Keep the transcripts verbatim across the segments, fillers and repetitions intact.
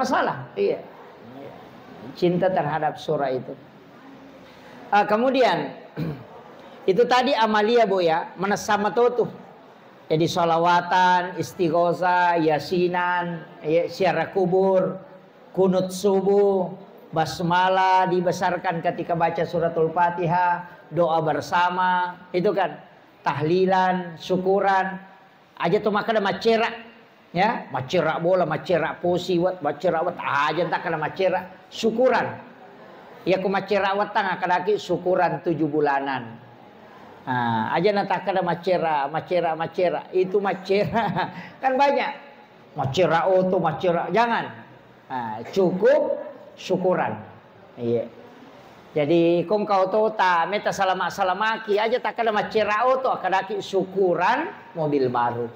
masalah. Iya. Cinta terhadap surah itu. Ah, kemudian, itu tadi amalia, Bu, ya, menessa matotu. Jadi, salawatan, istighosah, yasinan, ya, ziarah kubur, kunut subuh, basmalah dibesarkan ketika baca suratul Fatihah, doa bersama, itu kan, tahlilan, syukuran. Aja to makkeda maccera, ya, maccera bola, maccera posi, wet-, maccera wet-, aja takkeda maccera, syukuran. Iya, ko maccera wettang, akkadaki syukuran tujuh bulanan. Ah, aja na takkeda maccera, maccera, maccera. Itu maccera. Kan banyak. Maccera oto, maccera, jangan. Ah, cukup syukuran. Iya. Jadi, ko engka otota, meta salama-salamaki, aja takkeda maccera oto, akkadaki syukuran mobil baru.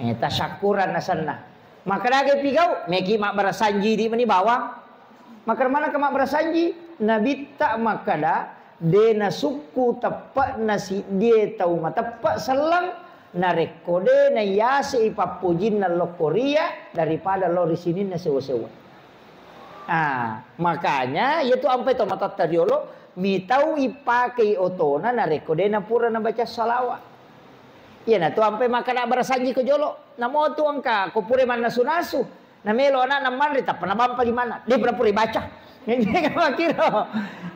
Eh, tasakkuran asenna. Makkedaki pigau, meki mabbarasanji idi meni bawang. Makkeda maneng ka mabbarasanji, Nabitta makkeda, de nasukku teppe'na siddie tau mateppe selleng, narekko de nayasei pappojinna lokko ria daripada lao ri sininna sewa-sewa. Ah, makanya, iyatu ampai to matatta riolo, mitau ipakei otona narekko de napura nabaca salawat. Iyanatu ampai makkeda barasanji ko jolo. Namo tu engka ko pura mannasu-nasu, namelo anakna manre tappa nabampa limanna. De pura-pura baca. Makkiro.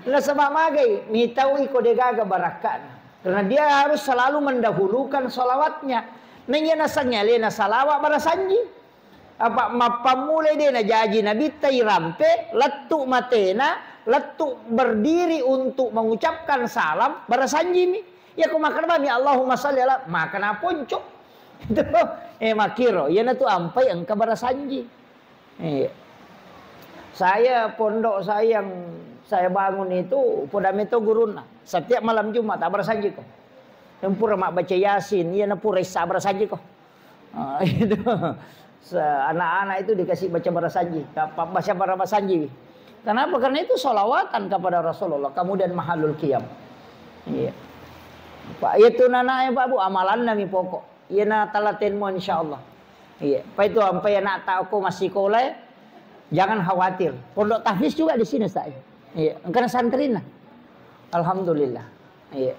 Nasaba magai, mitau iko de gaga barakka'na. Karena dia harus selalu mendahulukan salawatnya. Naiya nasengnge alena salawat barasanji. Apa mappammulai de najaji nabitta irampe, lettu matena, lettu berdiri untuk mengucapkan salam, barasanjimi. Iya ko makkeda bami, "Allahumma shalli ala," maka naponco. Itu, eh, makkiro, iyanatu ampai engka barasanji. Iya. Saya, pondok saya yang saya bangun itu, poda meto gurunna. Setiap malam Jumat, barasanjiko. Yang pura mabbaca Yasin, iya na pura issa barasanjiko. Ah, itu. Se-, anak-anak itu dikasih baca barasanji, ka-, pa-, baca barasanji. Kenapa? Karena itu sholawatan kepada Rasulullah, kemudian mahalul qiyam. Iya. Pak, itu nanae, Pak, Bu, amalanna mi pokok. Iya na talatenmu, insya Allah. Iya. Pak, itu ampai anak tau ko masih sekolah, jangan khawatir. Pondok tahfiz juga di sini, Ustaz. Iya. Engkana santrina. Alhamdulillah. Iya.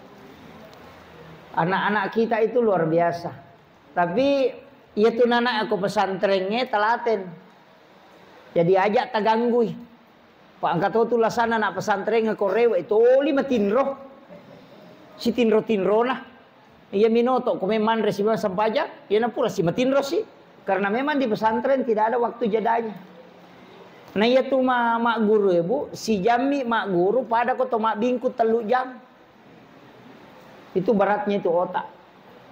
Anak-anak kita itu luar biasa. Tapi, iya tu nana ko pesantrengnge telaten. Jadi aja taganggui. Pak, engka to tu lasana anak pesantrengnge ko rewe, toli matinro. Si tinro-tinrona. Iya minoto, ko memang manre si sempajang, iya na pura si matinro si. Karena memang di pesantren tidak ada waktu jedanya. Nah, iya tu ma-, mak guru, Ibu, si jammi mak guru pada ko to mak bingku tellu jam. Itu beratnya itu otak.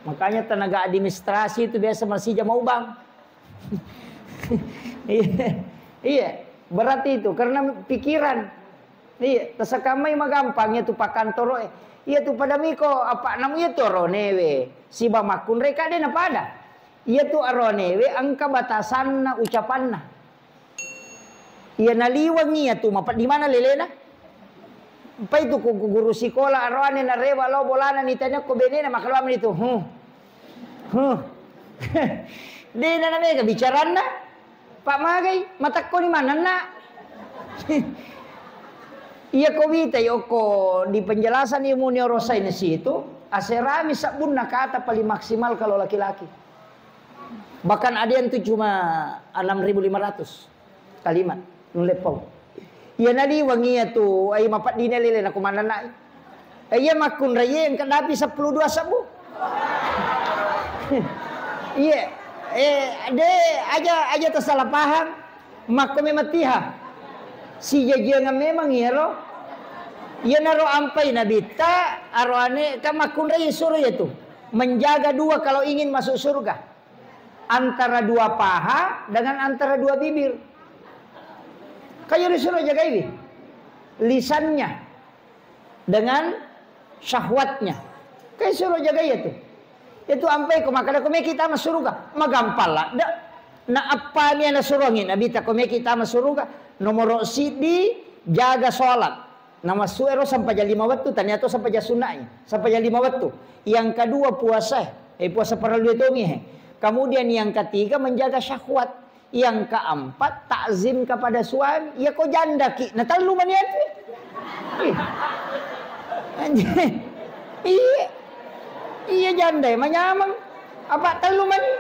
Makanya tenaga administrasi itu biasa masih jama ubang. Iya, iya, berat itu karena pikiran. Iya, tasakamai magampang itu pakantoro. Iya tu pada miko apa namu iya tu aronewe. Siba makkunre kade na pada. Iya tu aronewe engka batasanna ucapanna. Iya naliweng iya tu, mapeddi mana lelena? Pai tu ku, ku guru sikola aroane narewa lao bolana nitanya ko benena, makaluang itu. Huh. Huh. Dena na mega bicaranna. Pak magai, matakkoni manenna. Iya ko witai okko di penjelasan ilmu neuroscience itu, aserami sabbunna kata paling maksimal kalau laki-laki. Bahkan ada yang tuh cuma enam ribu lima ratus kalimat nulle pau. Iya naliweng iya tu, ai mapeddine lele na kumanenna. Eh, iya makkunrai engka dapi seppulo dua sebbu. Iya, eh, de aja, aja tersalah paham. Makko memang tiha. Sijajiangan memang iyaro. Iyanaro ampai nabitta, aroane kan makkunrai suro iya tu. Menjaga dua kalau ingin masuk surga. Antara dua paha dengan antara dua bibir. Kayo disuruh jagaiwi lisannya dengan syahwatnya. Kayo suruh jagai itu. Itu ampai ko makkeda ko meki tama suruga. Magampang ladde. Na appami ana suruangi Nabi ta ko meki tama suruga. Nomoro siddi jaga sholat. Namassu ero sampajang lima wettu, tania to sampajang sunnai, sampajang lima wettu. Yang kedua puasa, eh, puasa parellu tomi, eh. Kemudian yang ketiga menjaga syahwat. Yang keempat, takzim kepada suami. Iya ko jandaki, na tellu mani atu. Ih. Anjing. Iya. Iya janda, manyameng. Apa tellu mani?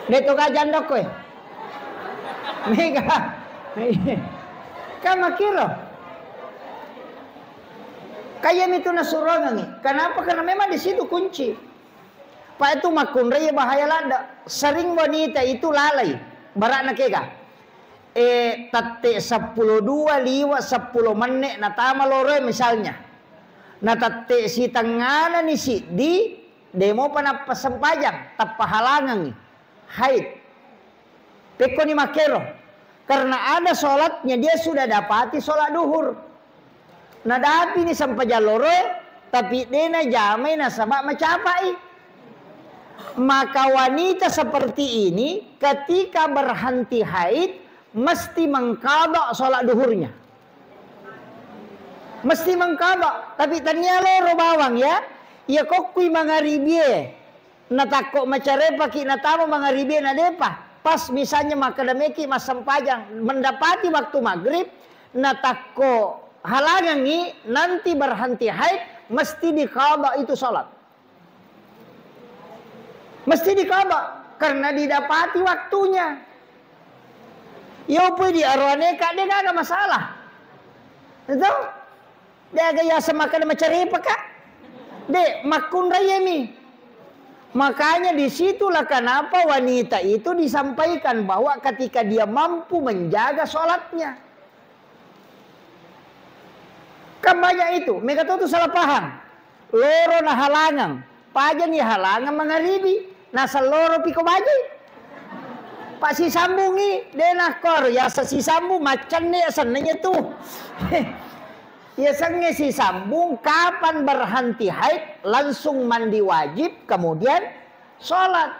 Deto ka janda koe. Mega. Kan makkiro. Kaya mitu nasurongangi. Kenapa? Karena memang di situ kunci. Pak itu makkunrai bahaya ladde. Sering wanita itu lalai. Barakna kega. Eh, tette seppulo dua liwa seppulo menne natama loroe misalnya. Na tette sitengngana ni siddi, demo pa nappa sempajang, tappa halangangi. Haid. Pekkoni makkero. Karena ada sholatnya, dia sudah dapati sholat duhur. Nadapini sempajang loroe, tapi de najamai nasaba macapai. Maka wanita seperti ini ketika berhenti haid mesti mengqadha sholat duhurnya. Mesti mengqadha, tapi tania loro bawang ya. Iya kokkui mangaribie. Natakko macarepaki natama mangaribie na depa. Pas misalnya makkeda meki massempajang, mendapati waktu maghrib, natakko halangangi, nanti berhenti haid, mesti diqadha itu sholat. Mesti diqadha karena didapati waktunya. Yo pui di aroane ka de gaga masalah. Itu? De'ga yaseng makkeda macarepa ka? De, makkunraiemi. Makanya disitulah kenapa wanita itu disampaikan bahwa ketika dia mampu menjaga sholatnya. Kan banyak itu, mega to tu salah paham. Loro nahalangang, pajani halangang mangaribi, naseng loro piko baji. Pak sisambungi, de nakkoro, yasa sisambung, maccanne yasenna tu. Yasengnge sisambung, kapan berhenti haid, langsung mandi wajib, kemudian sholat.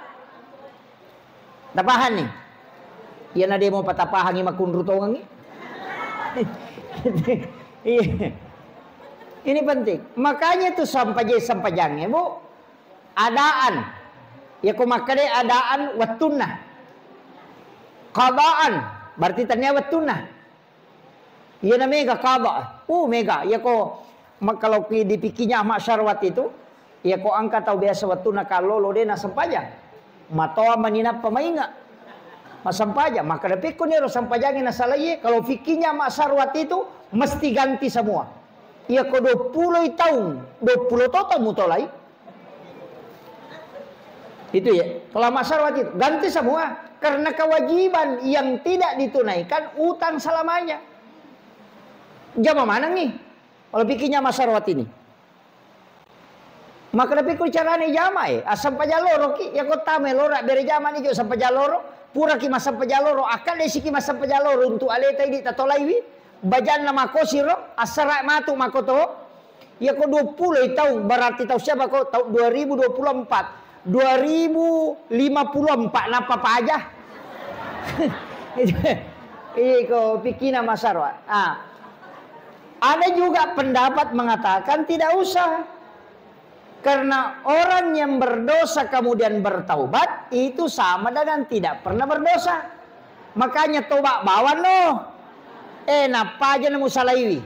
Tapahanni? Iyana demo patapahangi makunru tongengi. Iya. Ini penting. Makanya itu sampaje-, sampajangnge, Bu. Adaan. Ya ko makkade adaan wettunna. Qadaan. Berarti tania wettunna. Iyana mega qada. Uh, mega. Iya ko ma-, kalau ki-, di fikihnya Ahmad Syarwat itu, iya ko engka tau biasa wettunna kallolo de nasempajang. Matoa mani nappa mainga. Masempajang, maka dapikku niro sempajangi nasalai, kalau fikihnya Ahmad Syarwat itu mesti ganti semua. Iya ko dua puluh taung, dua puluh toto mutolai. Itu ya, kalau Ahmad Syarwat itu ganti semua karena kewajiban yang tidak ditunaikan utang selamanya. Jama maneng nih, kalau fikihnya Ahmad Syarwat ini. Maka tapi ku carane jama e, asempajang loro ki, ya ko tama loro bere jama ni jo sempajang loro, pura ki massempajang loro, akal desi ki massempajang loro untuk aleta idi tatolaiwi, bajanna makosiro, assara matu makoto. Iya ko dua puluh taung, berarti taung siapa ko? Taung dua ribu dua puluh empat. Dua ribu lima puluh empat napa paja? Iko fikihna Ahmad Syarwat. Ah. Ada juga pendapat mengatakan tidak usah. Karena orang yang berdosa kemudian bertaubat itu sama dengan tidak pernah berdosa. Makanya tobat bawang no. Eh, napa aja nemu salaiwi.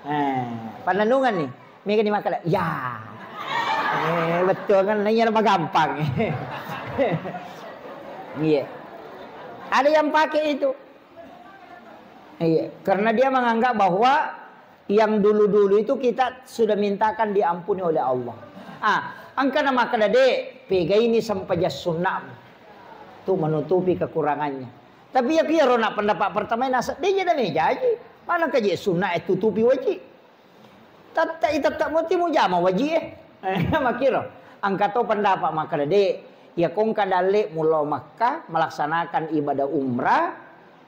Eh, pananungan nih. Mega ni makkeda, ya. Eh, betul kan? Nah, iya mah gampang. Iya. Ada yang pakai itu. Iya, karena dia menganggap bahwa yang dulu-dulu itu kita sudah mintakan diampuni oleh Allah. Ah, engka na makkeda de, pegaini sempajang sunnah tu menutupi kekurangannya. Tapi ya kiyaro na pendapat pertama nasa de jadi mejaji. Mana kaji sunnah e tutupi wajib. Tette i tette moti mujama waji e. Makkiro. Engka to pendapat makkeda de, ya kongka dalle mulo Makkah melaksanakan ibadah umrah,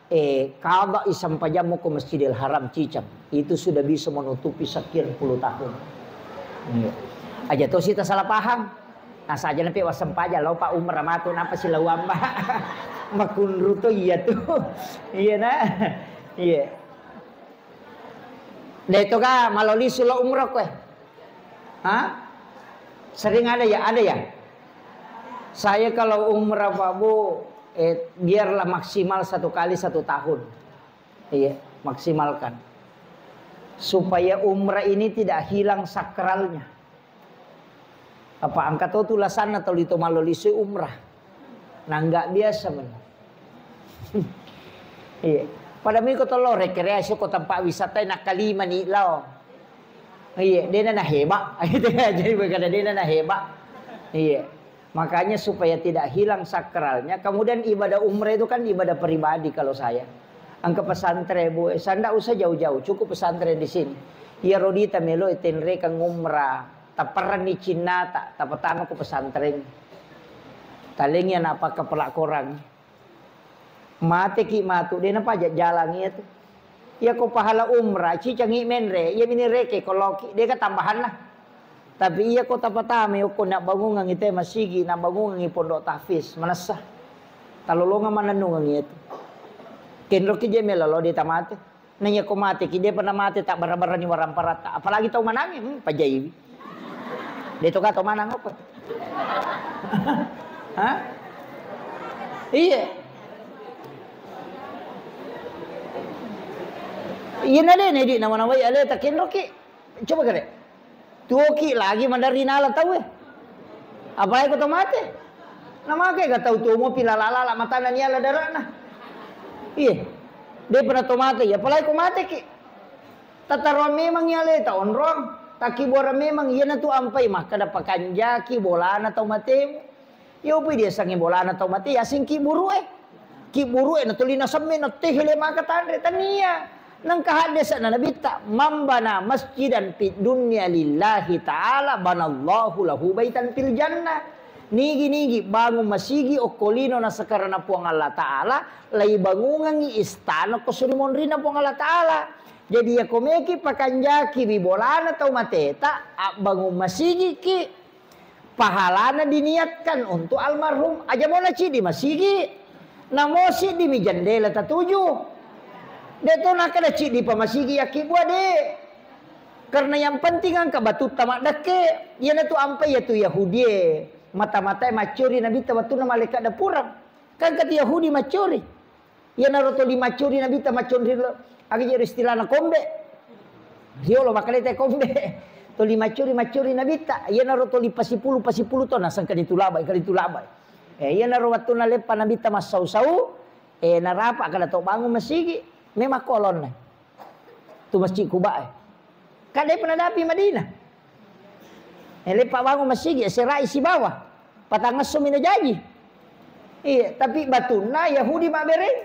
eh, qada i sempajammu ko Masjidil Haram Ciceng. Itu sudah bisa menutupi sekian puluh tahun. Iya. Aja to sita salah paham. Nah, saja nape wassempaja lo Pak umrah matu napa silawamba. Makunru to iya tu. Iya na. Iya. Detoga maloli sulo umroh kowe? Hah? Sering ada ya? Ada ya? Saya kalau umrah, Pak Bu, eh, biarlah maksimal satu kali satu tahun. Iya, maksimalkan. Supaya umrah ini tidak hilang sakralnya. Apa engka to tu lasanna tuli to mallo lisui umrah. Nah, nggak biasa men. Iya. Pada miko to lo rekreasi ko tempat wisata nakkalima ni lao. Iya, dena na heba. Jadi kada dena na heba. Iya. Makanya supaya tidak hilang sakralnya, kemudian ibadah umrah itu kan ibadah pribadi kalau saya. Engka pesantren, Bu, eh, saya ndak usah jauh-jauh, cukup pesantren di sini. Iya, rodita melo tenrekeng umrah, taperranni cinnata, tapatama ku pesantren. Talengi anak pakka pelak korang. Mateki matu, de napaja jalang iya tu. Iya ko pahala umrah, cicangi menre, iya mini reke ko loki, de ka tambahanna. Tapi iya ko tapatama, iya ko nabbangungangi te masigi, nabbangungangi pondok tahfiz, manessa. Talolongang manennungangi iya tu. Kenroki je melo lo de tamate. Na iya ko mateki, depa namate tak bara-barani waramparatta. Apalagi tau manangi, hmm, pajaiwi. De to ka to manang apa? Hah? Iya. Iya na de ne di nawa-nawai ale takenroki. Coba kare. Tuoki lagi maderri nala tau e. Apalagi ko to mate. Na make ga tau tuo mopi lala-lala matana niala darana. Iya. De pernah to mate, ya apalagi ko mateki. Tataroang memang iya aleta onrong, takkibuarang memang iyanatu ampai makkada pakanjaki bolana tau matemu. Iya upi diasengngi bolana tau mate, yaseng kibburu'e. Kibburu'e natuli nasemme nattehele maka tanre, tania. Nengka haddese'na nabitta, "Man bana masjidan fid dunya lillahi ta'ala banallahu lahu baitan fil jannah." Nigi-nigi bangun masigi okko lino nasekarana Puang Allah Ta'ala, laibangungengngi istana ko suri monrinna Puang Allah Ta'ala. Jadi, iya ko meki pakanjakiwi bolana tau mateta, abbangung masigiki, pahalana diniatkan untuk almarhum. Aja mona ciddi masigi, namo siddimi jendela tatuju. De to nakkeda ciddi pa masigi yakkibua, de. Karena yang penting engka batutta maddekke, iyanatu ampai iyatu Yahudie. Mata-matae maccori nabitta wettunna malaikat dapurang. Kan kati Yahudi maccori. Iyanaro toli maccori nabitta macconri lo, aga jero istilahna kombe. Riolo makkalete kombe. Toli maccori, maccori nabitta. Iyanaro toli pasipulu, pasipulu to naseng kali tulabai, kali tulabai. Eh, iyanaro wettunna leppa nabitta massau-sau, eh, narapa kada to bangun masigi. Memang kolonna. Tu Masjid Kuba e. Kan depa nadapi Madinah. Eh, leppa bangun masigi, serai sibawa. Patangngesso mi najaji. Iya, tapi batunna Yahudi mabbereng.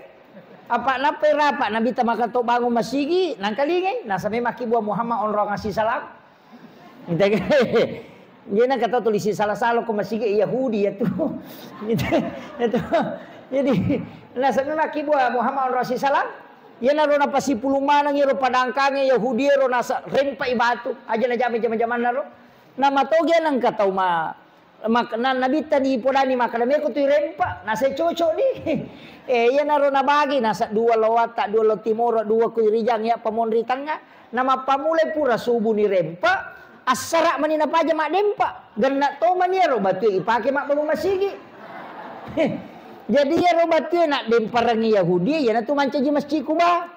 Apa nappai rapa nabitta maka to bangun masigi, nangkalingai, nasa memang kibua Muhammad onrong asi salam. Dia nang kata tulis salah-salah ko masigi Yahudi ya tu. Gitu, ya tu. Jadi, nasa memang kibua Muhammad onrong asi salam. Iyanaro napasipulung maneng iyaro padangkange Yahudi ero nasa rempai batu. Aja najama jama-jamanna ro. Namatoge nengka tau ma, mak-, na-, nabitta ni podani makkeda meko tu irempa, nasa cocok ni. Eh, iyanaro nabagi nasa dua lo watta, dua lo timoro, dua ku irijang ya pamonri tengnga. Namappamulai pura subu ni rempa, assara mani napaja maddempa. Genna to mani ero batue ipake mabbangun masigi. Jadi iyaro batue naddempareng Yahudi, iyanatu mancaji Masjid Kuba.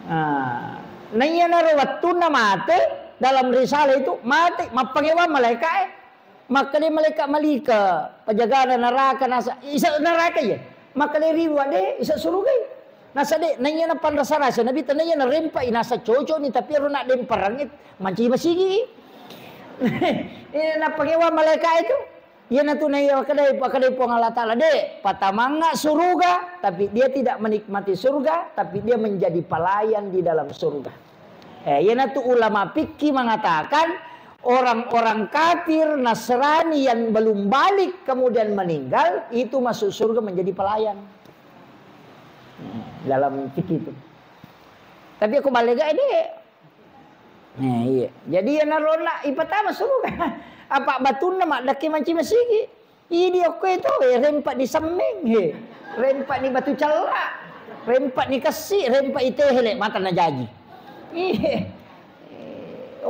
Ah, naiyanaro wettunna mate, dalam risalah itu mate, mappangewang malaika'e. Makkeda malaika malika, pajagana naraka nasa, isa naraka iya. Makkeda riwa de, isa surugai. Nasa de, naiya napanrasa-rasa, nabitta naiya narempai nasa cocok ni, tapi ero naddempareng mancaji masigi. Ini nappangewang malaika itu. Iyanatu naiya pakkedai, pakkedai Puang Allah Ta'ala, "Dek, patamangnga suruga, tapi dia tidak menikmati surga, tapi dia menjadi pelayan di dalam surga." Eh, iyanatu ulama fikih mengatakan, orang-orang kafir Nasrani yang belum balik kemudian meninggal, itu masuk surga menjadi pelayan. Hmm, dalam fikih itu. Tapi aku balik gak, Dek? Eh, iya. Jadi iyanaro na ipatama suruga. Apa batunna maddekke mancaji masigi. Idi okko itu, eh, rempa ni semmeng, he. Rempa ni batu cella. Rempa ni kessi, rempa itehele, mata najaji. Iya.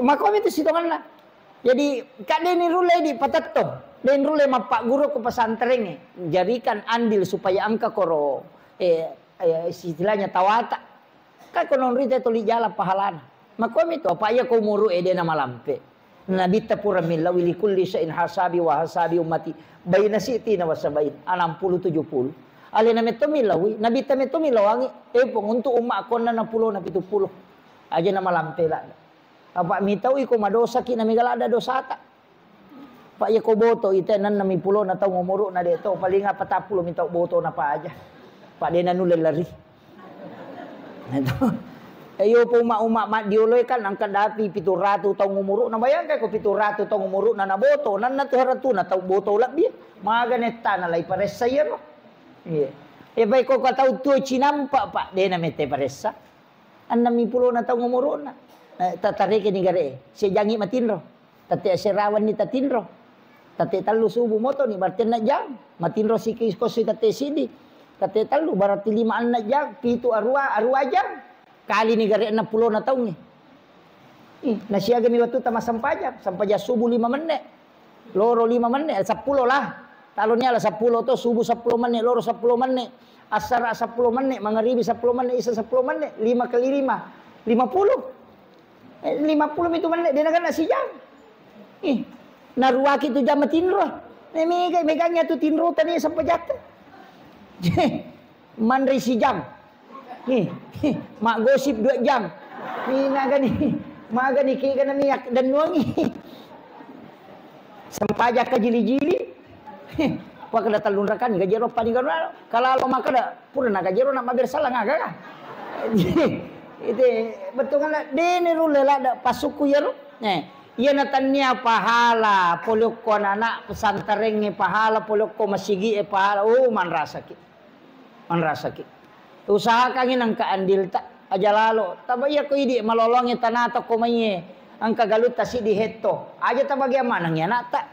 Makomi tu sitonganna. Jadi, kadde ni rulle di patetto. Den rulle mappagguru ko pesantrengnge, jadikan andil supaya engka koro, eh, eh, istilahnya tawata. Kan ko nonrita tuli jala pahalana. Makomi to, apa iya ko umuru e dena malampe. Nabitta pura millawi likulli syai'in hasabi wa hasabi ummati baina sitina wa sabain, enam puluh tujuh puluh. Alena metto millawi, nabitta metto millawangi, eh, pong untuk umma konna enam puluh na pitu puluh. Aja na malampe la. Apa mitau iko madosaki na mega lada dosata. Pak, iya ko boto ite enam puluh na taung umuru'na de to, paling apa tappulo mi tau boto na paja. Pak, de nanulle lari. Itu. Eh, iyo po uma-uma maddiolo kan angka dapi pitu ratu taung umuru'na, bayangkan ko pitu ratu taung umuru'na na boto, nanna tu haratu na tau boto lebbi. Maga netta na lai paressa iyaro. Iya. Eh, baik ko tau tuo cinampa, Pak, de na mette paressa. Enam puluh na taung umuru'na. Eh, ta-, tareke ni gare. Sejangi matinro. Tette aserawanni tatinro. Tette tellu subuh motoni, berarti enneng jang. Matinro siki kosi tette sidi. Tette tellu, berarti lima enneng jang. Pitu arua, arua jang. Kali ni gare enam puluh na taungnge. Ih, nasiaga mi wettu tama sempajang. Sempajang subuh lima menne. Loro lima menne, eh, seppulo lah. Talo ni ala seppulo to, subuh seppulo menne, loro seppulo menne. Asara seppulo menne, mangaribi seppulo menne, isa seppulo menne. Lima kali lima, lima puluh. Eh, lima puluh mitu menne, de nagenna sijang. Ih, naruaki tu jama tinro. Ne mega, megangi tu tinro tani sampajatta. Manre sijang. Nih, maggosip dua jam. Nih, magani, magani kega na miak dan nuangi. Sempajang ka jili-jili. Wah, kada tellung rakani, gajero pani garo. Kalau lo makkeda, pura na gajero na maber salah ngaga ka. Itu betul kan, de ne rulle lada pasuku yaro. Nih, iya na tania pahala, pole okko anak-anak pesantrengnge pahala, pole okko masigi e pahala. Oh, manrasaki. Manrasaki. Usahakangngi nengka andilta, aja lalo. Taba iya ko idi malolongngi tanata ko maiye, engka galutta siddi hetto. Aja tabagiang manengngi anakta.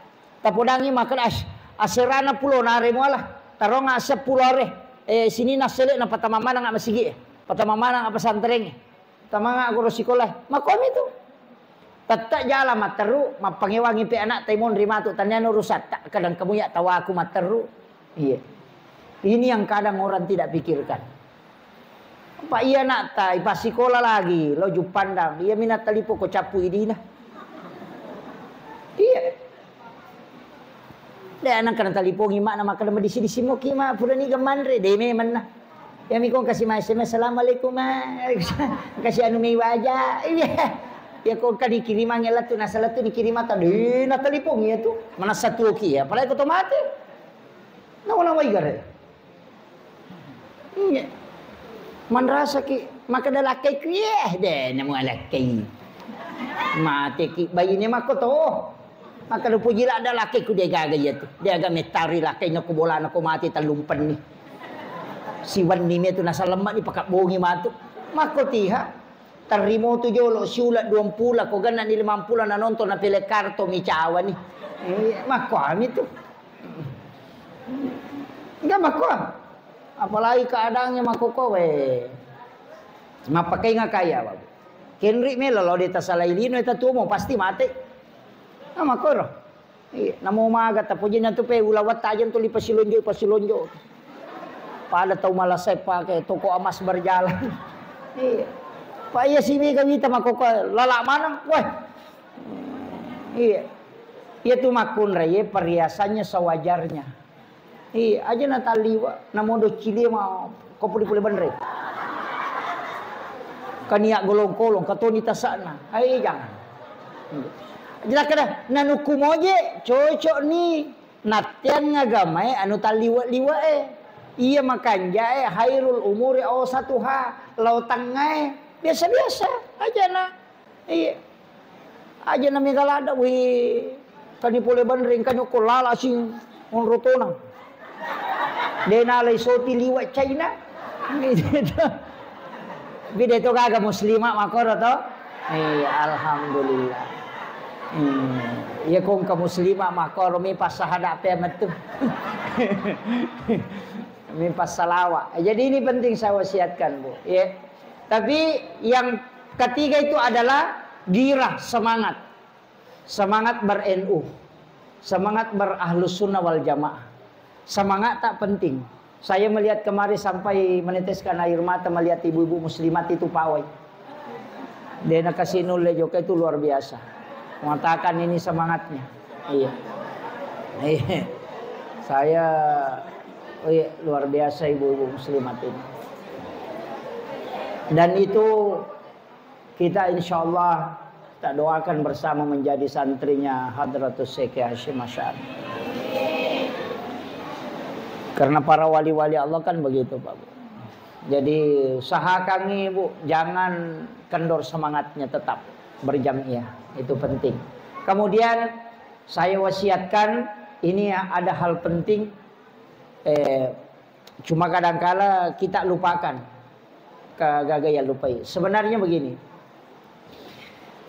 Tapodangngi makkeda, "As-, aserana pulo nare muala. Taronga seppulo are. Eh, sinina sele na patama maneng masigi e. Patama maneng pesantrengnge." Tamanga guru sikola, makomi tu. Tette jala matteru, mappangewangi pe anakta imonri matu, taniana urusatta, kadang kamu ya tawaku matteru. Iya. Ini yang kadang orang tidak pikirkan. Pak, iya anakta, ipassikola lagi, lo Juppandang, iya mina talipo ko cappu idina. Iya. De, nengka natalipongi mak na makkeda madisi-disi moki mak, pura niga manre, de memenna. Iya mi ko kasi ma S M S, "Assalamualaikum, mak." Kasi anu mei waja. Iya. Iya ko engka dikirimangi lettu, nasa lettu dikirimata. De, natalipongi iya tu. Manessa tuoki iya, apalagi ko to mate. Nawa-nawai gare. Iya. Manrasaki, makkeda lakkaiku, "Iye, de, namu alakkai." Mateki baine makko to. Makkeda, "Puji ladda lakkaiku, de gaga iya tu. De aga mettari lakkaina ko bolana ko mate tellumpenni. Siwenni me tu nasalemmani pakabbongi matu." Makko tiha. Tarrimotu jolo siula duampula, ko gennani limampula nanonton na pele karto mi cawani. Eh, makkuami tu. Enggak makkuami. Apalagi keadaannya makkuko we. Mappakai ngakaya, Babu. Kenri melo lo de tasalai lino eta tuo mo pasti mate. Nah, makkoro. Iya, namo maga tapojinna tu pe ulawat tajeng tu li pasilonjo, pasilonjo. Pada tau malasai pake toko emas berjalan. Iya. Pak iya si mega wita makoko lala maneng. Weh. Iya. Iya tu makkunrai, iya perhiasannya sewajarnya. Iya, aja na talliwa, na modo cilie ma ko puli-puli benre. Kania golong-kolong, katoni tasakna. Hai, jangan. Jelas kada, nanukku moje, cocok ni. Natteang agamae anu talliwa-liwa e. Iya makanjae hairul umuri ausatuha, lao tangngae. Biasa-biasa aja na. Iya. Aja na mega ladda, wih. Kani pole banreng, kani okko lala sing onrotona. De nalai soti liwa China. Beda to gaga muslimah makoro to. Iya, alhamdulillah. Hmm. Iya, kong ke muslimah makoro mi pas sahada pe metu. Mi pas salawa. Jadi ini penting saya wasiatkan, Bu. Ya. Tapi yang ketiga itu adalah girah, semangat. Semangat ber-N U. Semangat berahlus sunnah wal jamaah. Semangat tak penting. Saya melihat kemarin sampai meneteskan air mata melihat ibu-ibu muslimat itu pawai. Dia nakasih nulle joka itu luar biasa. Mengatakan ini semangatnya. Iya. Iya. Saya, oh iya, luar biasa ibu-ibu muslimat ini. Dan itu kita insya Allah tak doakan bersama menjadi santrinya Hadratus Syekh Hasyim Asy'ari. Karena para wali-wali Allah kan begitu, Pak Bu. Jadi usahakan Ibu jangan kendor semangatnya, tetap berjamiah. Itu penting. Kemudian saya wasiatkan, ini ada hal penting, eh, cuma kadangkala kita lupakan. Kagaga ya lupai. Sebenarnya begini.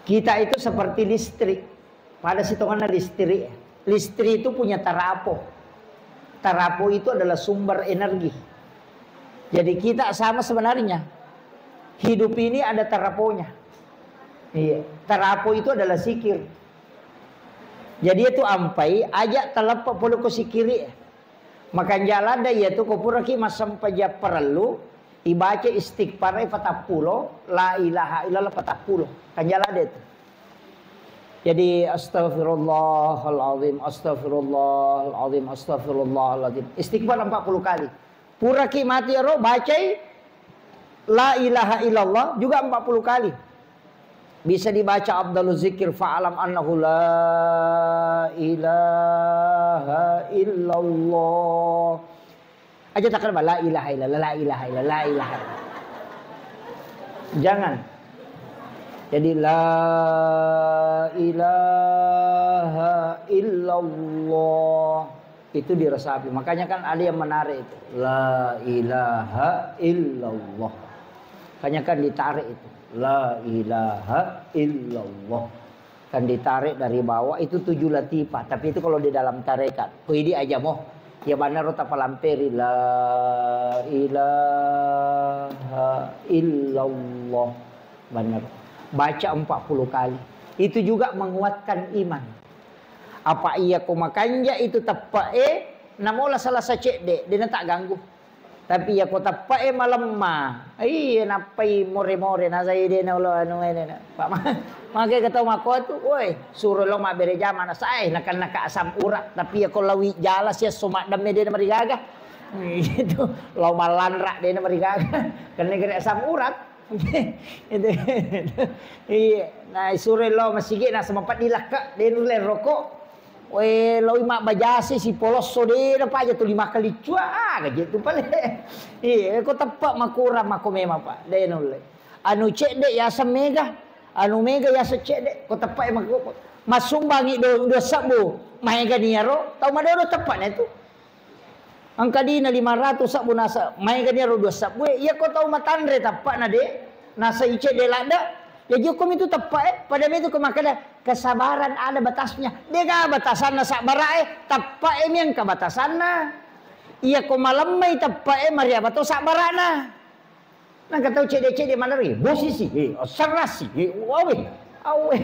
Kita itu seperti listrik. Pada sitonganna listrik. Listrik itu punya tarapo. Tarapo itu adalah sumber energi. Jadi kita sama sebenarnya. Hidup ini ada taraponya. Iya. Tarapo itu adalah sikir. Jadi itu ampai aja taleppa pole ko sikiri. Makanja ladde iyatu ko puraki massempajang parellu, ibaca istighfar e patappulo, la ilaha illallah patappulo. Kanja ladde tu. Jadi astagfirullahalazim, astagfirullahalazim, astagfirullahalazim. Istighfar empat puluh kali. Puraki mati ero bacai la ilaha illallah juga empat puluh kali. Bisa dibaca afdalu zikir fa'lam annahu la ilaha illallah. Aja takkan la ilaha illallah, la ilaha illallah, la ilaha illallah. Jangan. Jadi la ilaha illallah. Itu diresapi. Makanya kan ada yang menarik itu. La ilaha illallah. Makanya kan ditarik itu. La ilaha illallah. Kan ditarik dari bawah itu tujuh latifah. Tapi itu kalau di dalam tarekat. Ko idi aja mo. Ya banaro tapalamperi la ilaha illallah. Benar. Baca empat puluh kali. Itu juga menguatkan iman. Apa iya ko makanja itu teppe'e, namola salasa cedde, dena tak ganggu. Tapi iya ko teppe'e malemma, iya nappai more-more, nasai dena ulo anu ene na. Pak ma-, make ketau mako tu, woi, suro lo mabbere jama na sae, nakan naka asam urat. Tapi iya ko lawi jala sia so maddemme dena marigaga. Itu lo malanra dena marigaga. Kenne gere asam urat. Itu. Iya, na suroi lo masigi na sama peddi lakka, de nulle roko. We, loi mabbajasi si polosso de na paja tu lima kali cua, ah, gaje tu pale. Iya, ko teppe makurang mako memang, Pak. De nulle. Anu cedde yaseng mega, anu mega yaseng cedde, ko teppe mako. Masumbangi do, dua sebbu, maega niaro, tau madodo teppe na tu. Engka dina lima ratus sebbu nasa, maega niaro dua sebbu e. Iya ko tau matanre teppe'na de, nasa icedde ladde, ya jokko mitu teppe'e, pada mitu ko makkeda, kesabaran ada batasnya. Dega batasanna sabbara'e, teppe'e mi engka batasanna. Iya ko malemmai teppe'e, mariaba to sabbara'na. Nangka tau cedde-cedde maneng, eh, bosisi, eh, serasi, eh, awe, awe.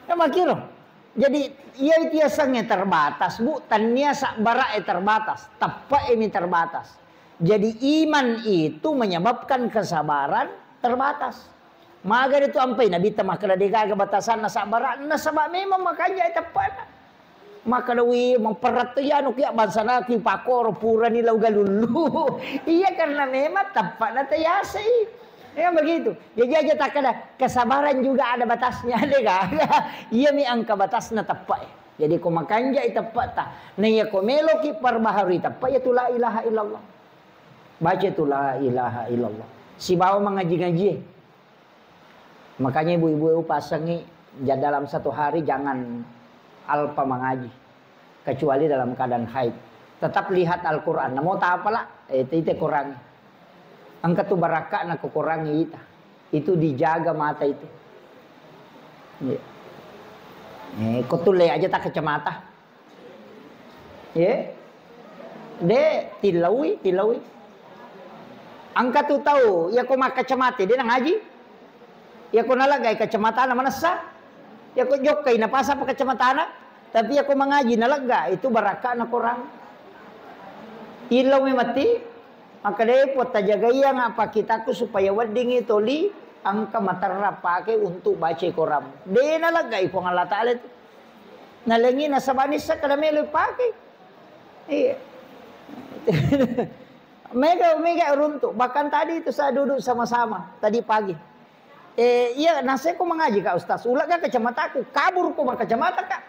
Ya makkiro. Jadi, iya itu yasengnge terbatas, Bu. Tannia sabbara'e terbatas, teppe'e mi terbatas. Jadi, iman itu menyebabkan kesabaran terbatas. Maga itu ampai Nabitta makkeda degaga batasanna sabbara'na, nasaba memang makanja teppe'na. Makkeda, "Wi, maperratto iyanu kia bangsana ki pakoro purani lau galullu." Iya, karena memang teppe'na tayasei. Ya begitu. Jadi aja takkeda kesabaran juga ada batasnya, degaga. Iya mi engka batasna teppe'e. Jadi ko makanjai teppe'ta, na iya ko meloki perbaharui teppe, ya tu la ilaha illallah. Baca tu la ilaha illallah. Sibawa mangaji-ngaji. Makanya ibu-ibu pasangi, ja-, dalam satu hari jangan alpa mangaji, kecuali dalam keadaan haid. Tetap lihat Al-Quran. Namo tapala, eh, ite, ite Quran. Engka tu barakka na ko Quran ita. Itu dijaga mata itu. Iya. Eh, ko tulle aja tak kacamata. Ye? De, tilaui, tilaui. Engka tu tau, iya ko makkacamata, de nangaji. Iya ko nalagai kacamatana manessa. Iya ko jokkai napasa apa kacamatana. Tapi iyako mangaji nalegga, itu barakka'na Korang. Illau memati, makkedai, "Puang, tajagaiang apa kitakku supaya weddingngi toli engka materra pake untuk baca Korang." De naleggai Puang Allah Ta'ala itu. Nalengi nasaba nisseng kada melo pake. Iya. Mega, mega runtu. Bahkan tadi itu saya duduk sama-sama tadi pagi. Eh, iya, naseko mangaji, Kak Ustaz. Ulegga kacamataku, kabur ko makkacamata, Kak.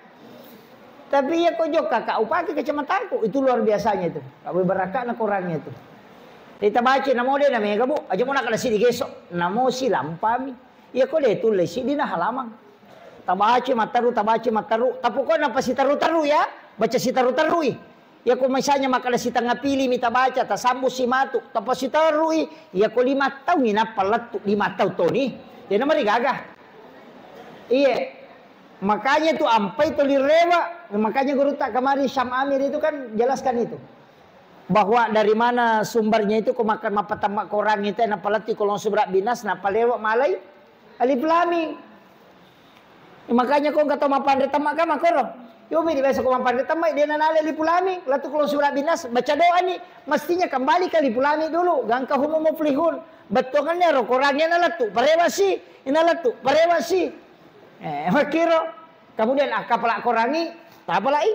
Tapi iya ko jokka, Kak, upake kacamataku. Itu luar biasanya itu. Kak, barakka'na Korangnya itu. Rita baca, namo de na mega, Bu. Aja mo nakkeda siddi geso. Namo silampami. Iya ko de tulle siddi na halamang. Tabaca matteru, tabaca matteru. Tapokona pasiteru-teru ya. Baca siteru-terui. Iyako misalnya makkeda sitengnga pili mi tabaca, tasambu si matu, tapasiterui, iyako lima taungngi nappa lettu, lima taung toni, de namarigaga. Iye, makanya itu ampai toli rewa, makanya gurutta kemarin Syam Amir itu kan jelaskan itu. Bahwa dari mana sumbernya itu, ko makan mappatemma Korang itu, nappa lettu ko longsu berat binas, nappa lewat malai, Alif Lam Mim. Makanya ko engka tau mappanre temma kan makkoro. Yobi di biasa ko mappanre temma, de nanale Alif Lam Mim, lettu ko longsu berat binas, baca doa ni, mestinya kembali ke Alif Lam Mim dulu, gangka humum muflihun. Bettuangannya ro Korangnya nalettu, parewa si, nalettu, parewa si. Eh, makkiro. Kemudian akkapala Korangi, tapalai.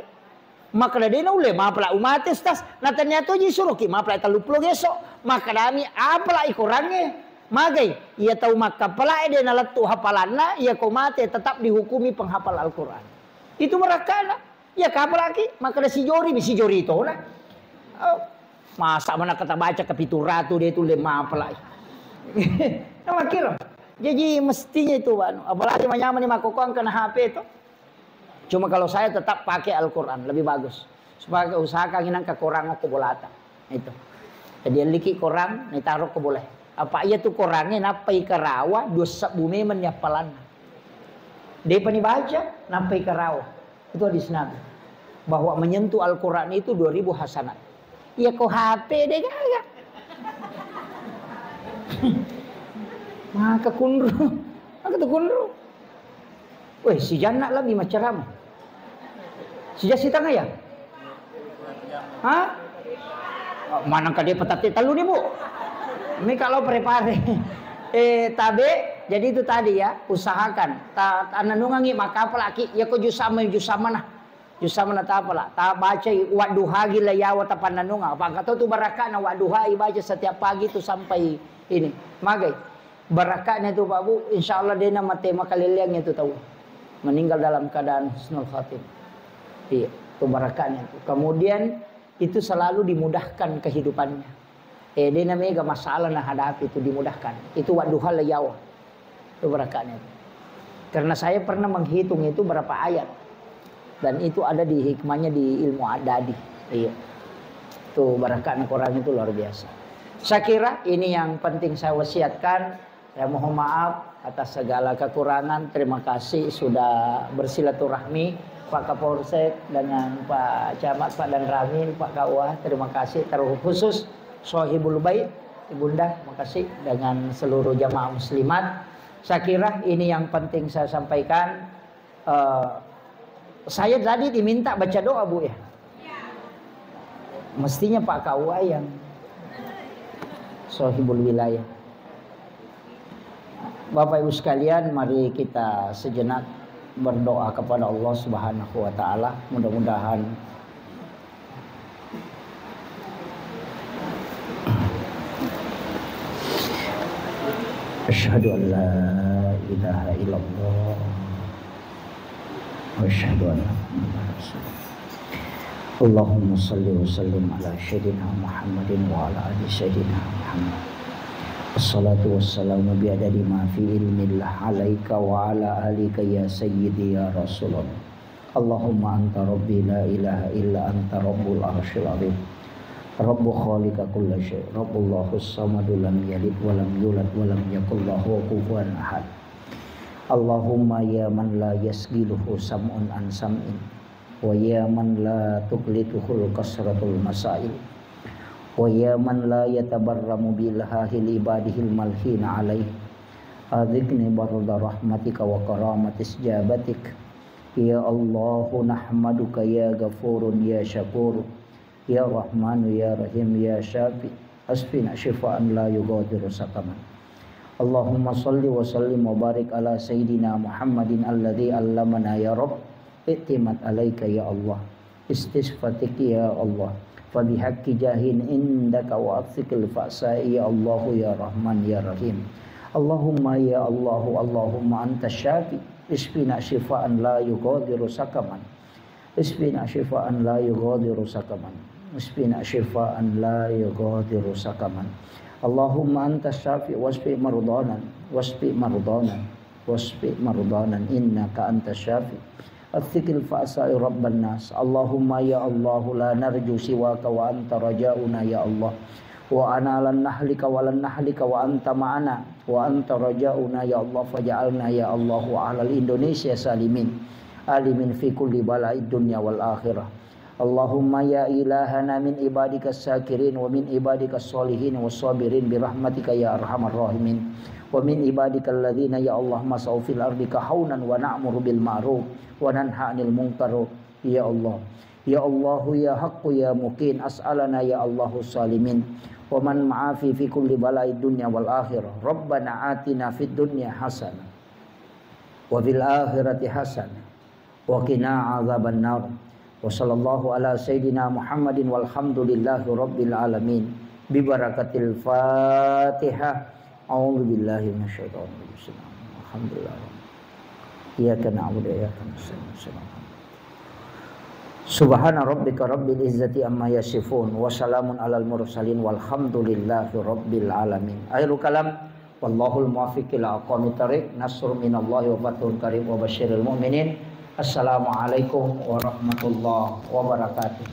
Makkeda de naulle mapala umate, Ustaz. Na tania toji suroki mapala telluppulo geso. Makkedami apalai Korangnge. Magai, iya tau makkapalae de nalettu hafalanna, iya ko mate tetap dihukumi penghafal Al-Quran. Itu barakkana. Iya kapalaki, makkeda sijori mi, sijori tona. Oh, masa mana kata baca ke pitu ratu de tulle mapalai. Nah, makkiro. Jadi mestinya itu, anu, apalagi manyamani makkokkoang kena H P to. Cuma kalau saya tetap pakai Al-Quran, lebih bagus. Supaya usahakan inang ke Korang ko bolata. Itu. Jadi liki Korang, ni taro ko boleh. Apa iya tu Korangnge nappai karawa, dua sebbu memang ni appalanna. Depa ni baca, nappai karawa. Itu hadis Nabi. Bahwa menyentuh Al-Quran itu dua ribu hasanat. Iya ko H P de gaga. Maka kunru. Maka tu kunru. Weh, si Janna lebih macam. Si Jasi tengah ya? Hah? Mana ka dia petate telu ni, Bu? Ini kalau prepare. Eh, tabe, jadi itu tadi ya, usahakan. Ta, ta nanungangi maka apalagi ya ko jusama jusama nah. Jusama na tapala, tabacai wadduha gi la yawa tapannanunga. Apa engka to tu barakka'na wadduha ibaca setiap pagi tu sampai ini. Magai. Barakka'na tu, Pak Bu, insya Allah dena mate makaleleang itu tau. Meninggal dalam keadaan husnul khatimah. Iya, tu barakka'na tu. Kemudian itu selalu dimudahkan kehidupannya. Eh, de namega masalah nahadapi itu dimudahkan. Itu wadduha la yawa. Itu barakka'na itu. Karena saya pernah menghitung itu berapa ayat. Dan itu ada di hikmahnya di ilmu adadi. Iya. Itu barakka'na Korang itu luar biasa. Saya kira ini yang penting saya wasiatkan. Ya, mohon maaf atas segala kekurangan. Terima kasih sudah bersilaturahmi, Pak Kapolsek, dengan Pak Camat, Pak Danramil, Pak K U A. Terima kasih terkhusus Sohibul Bait, Ibunda, makasih, dengan seluruh jamaah muslimat. Saya kira ini yang penting saya sampaikan. Eh, saya tadi diminta baca doa, Bu, ya. Mestinya Pak K U A yang sohibul wilayah. Bapak Ibu sekalian, mari kita sejenak berdoa kepada Allah Subhanahu wa Ta'ala. Mudah-mudahan Asyhadu an la ilaha illallah wa asyhadu anna Muhammadar Rasulullah. Allahumma salli wa sallim ala Sayyidina Muhammadin wa ala ali Sayyidina Muhammad. Wassalatu wassalamu bi adadi ma fi ilmillah alaika wa ala alika ya Sayyidi ya Rasulullah. Allahumma anta rabbi la ilaha illa anta rabbul arsyil azim. Rabbu khaliqa kulla syai. Rabbullahus samadu lam yalid wa lam yulad wa lam yakul lahu kufuwan ahad. Allahumma ya man la yasgiluhu sam'un an sam'in. Wa ya man la tuglituhul kasratul masail. Wa ya man la yatabarramu bi ilhahil ibadihil malhina alaih. Adhikni barda rahmatika wa karamatis jabatik. Ya Allahu nahmaduka ya Ghafurun ya Syakuru, ya Rahmanu ya Rahim ya Syafi, asfina syifaan la yughadiru saqaman. Allahumma salli wa sallim wa barik ala sayyidina Muhammadin alladzi allamana ya Rabb, i'timad alaika ya Allah, istisfatik ya Allah, fa bihaqqi jahin indaka wa atfiqil fa'sa ya Allahu ya Rahman ya Rahim. Allahumma ya Allahu, Allahumma anta syafi, isfina syifaan la yughadiru saqaman. Isfina syifaan la yughadiru saqaman. Isfina syifaan la yughadiru saqaman. Allahumma anta syafi wasfi mardana, wasfi mardana, wasfi mardana innaka anta syafi. Atfiqil fa'sa ya Rabban nas. Allahumma ya Allahu la narju siwaka wa anta rajauna ya Allah. Wa ana lan nahlika wa lan nahlika wa anta ma'ana. Wa anta rajauna ya Allah, faj'alna ya Allahu ahlal Indonesia salimin. Alimin fi kulli balaid dunya wal akhirah. Allahumma ya ilahana min ibadika syakirin wa min ibadika sholihin wa sabirin bi rahmatika ya arhamar rahimin. Wa min ibadika alladhina ya Allah masau fil ardi kahaunan wa na'muru bil ma'ruf wa nanha anil munkar. Ya Allah. Ya Allahu ya Haqqu ya Muqin as'alana ya Allahu salimin. Wa man ma'afi fi kulli balaid dunya wal akhirah. Rabbana atina fid dunya hasanah. Wa fil akhirati hasanah. Wa qina adzaban nar. Wa sallallahu ala sayyidina Muhammadin walhamdulillahi rabbil alamin. Bi barakatil Fatihah. A'udzu billahi minasyaitonir rajim. Alhamdulillah. Iyyaka na'budu wa iyyaka nasta'in. Subhana rabbika rabbil izzati amma yasifun. Wa salamun alal mursalin walhamdulillahi rabbil alamin. Akhirul kalam. Wallahul muwaffiq ila aqwamit thariq. Nasrun minallahi wa fathun qarib wa basyiril mu'minin. Assalamualaikum warahmatullahi wabarakatuh.